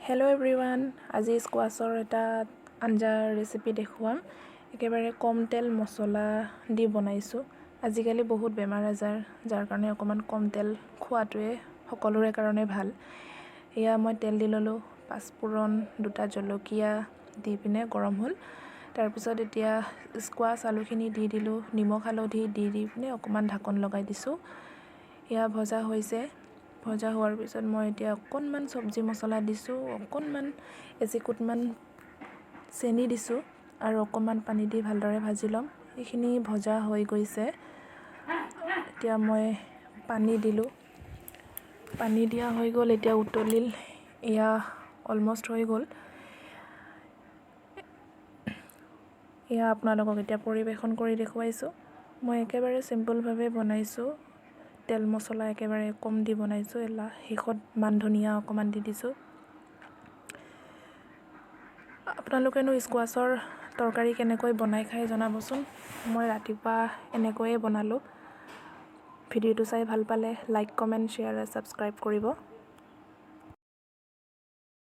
Hello' everyone, আজি স্কোৱাছৰ এটা আঞ্জাৰ recipe দেখুৱাম। একেবাৰে কম তেল মছলা দি বনাইছোঁ। আজিকালি বহুত বেমাৰ আজাৰ, যাৰ কাৰণে অকণমান কম তেল খোৱাটোৱে সকলোৰে কাৰণে ভাল। এয়া মই তেল দি ল'লোঁ, পাঁচফোৰণ, দুটা জলকীয়া দি পিনে গৰম হ'ল। তাৰপিছত এতিয়া স্কোৱাছ আলুখিনি দি দিলোঁ, নিমখ হালধি দি দি পিনে অকণমান ঢাকন লগাই দিছোঁ। এয়া ভজা হৈছে। ভজা হোৱাৰ পিছত মই এতিয়া অকণমান চব্জি মছলা দিছোঁ, অকণমান এচিকুটমান চেনি দিছোঁ আৰু অকণমান পানী দি ভালদৰে ভাজি ল'ম। এইখিনি ভজা হৈ গৈছে। এতিয়া মই পানী দিলোঁ। পানী দিয়া হৈ গ'ল, এতিয়া উতলিল। এয়া অলমষ্ট হৈ গ'ল। এয়া আপোনালোকক এতিয়া পৰিৱেশন কৰি দেখুৱাইছোঁ। মই একেবাৰে চিম্পলভাৱে বনাইছোঁ, তেল মছলা একেবাৰে কম দি বনাইছোঁ। শেষত মান ধনিয়া অকণমান দি দিছোঁ। আপোনালোকেনো স্কোৱাছৰ তৰকাৰী কেনেকৈ বনাই খাই জনাবচোন। মই ৰাতিপুৱা এনেকৈয়ে বনালোঁ। ভিডিঅ'টো চাই ভাল পালে লাইক, কমেণ্ট, শ্বেয়াৰ আৰু ছাবস্ক্ৰাইব কৰিব।